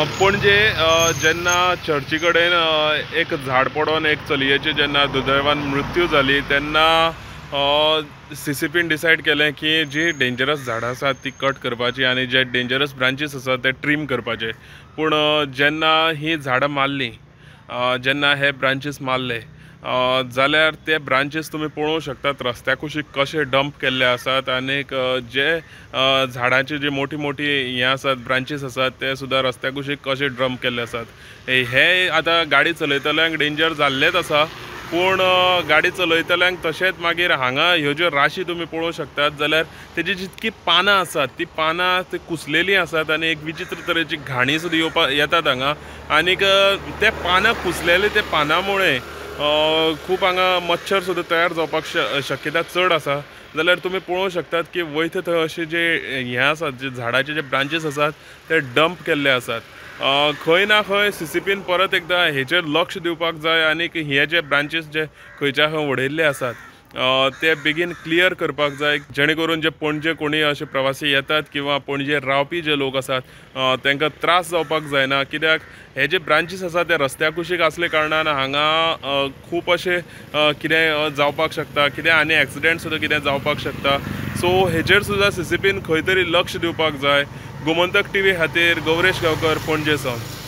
पणजे जेन्ना चर्ची कडेन एक झाड पडोन एक चलयेची जेन्ना दुर्दैवान मृत्यू जाली तेन्ना सीसीपीन डिसायड केलें की जी डेंजरस झाडां आसात ती कट करपाची आनी जे डेंजरस ब्रांचीस आसात ते ट्रीम करपाचे. पूण जेन्ना ही झाडां मारली, जेन्ना हे ब्रांचीस मारले जाल्यार ते ब्रांचीस तुमी पळोवंक शकतात रस्त्या कुशीक कशे डंप केल्ले आसात आनीक जे झाडांची जी मोठी मोठी हें आसात ब्रांचीस आसात ते सुद्दां रस्त्या कुशीक कशे डंप केल्ले आसात. हे आतां गाडी चलयतल्यांक डेंजर जाल्लेच आसा, पूण गाडी चलयतल्यांक तशेंच मागीर हांगा ह्यो ज्यो राशी तुमी पळोवंक शकतात जाल्यार तेजी जितकी पानां आसात ती पानां ती कुसलेलीं आसात आनी एक विचित्र तरेची घाणी सुद्दां येवपाक येतात हांगा. आनीक ते पानां कुसलेले ते पानां मुळे खूब हांगा मच्छर सुद्दां तयार जावपाक शक्यता चड आसा. जाल्यार तुमी पळोवंक शकतात की वयता थंय अशे जे हें आसात जे झाडाचे जे ब्रांचीस आसात ते डंप केल्ले आसात. खंय ना खंय सीसीपीन परत एकदां हेचेर लक्ष दिवपाक जाय आनीक हे जे ब्रांचीस जे खंयच्या खंय उडयल्ले आसात ते बेगीन क्लियर करपाक जाय, जेणे करून जे पणजे कोणी अशे प्रवासी येतात किंवा पणजे रावपी जे लोक आसात तांकां त्रास जावपाक जायना. कित्याक हे जे ब्रांचीस आसात ते रस्त्या कुशीक आसले कारणान हांगा खूब अशें कितें जावपाक शकता, कितें आनी एक्सिडेंट सुद्दां कितें जावपाक शकता. सो हेचेर सुद्दां सीसीपीन खंय तरी लक्ष दिवपाक जाय. गोमंतक टीव्ही खातीर गौरेश गांवकर, पणजे सावन.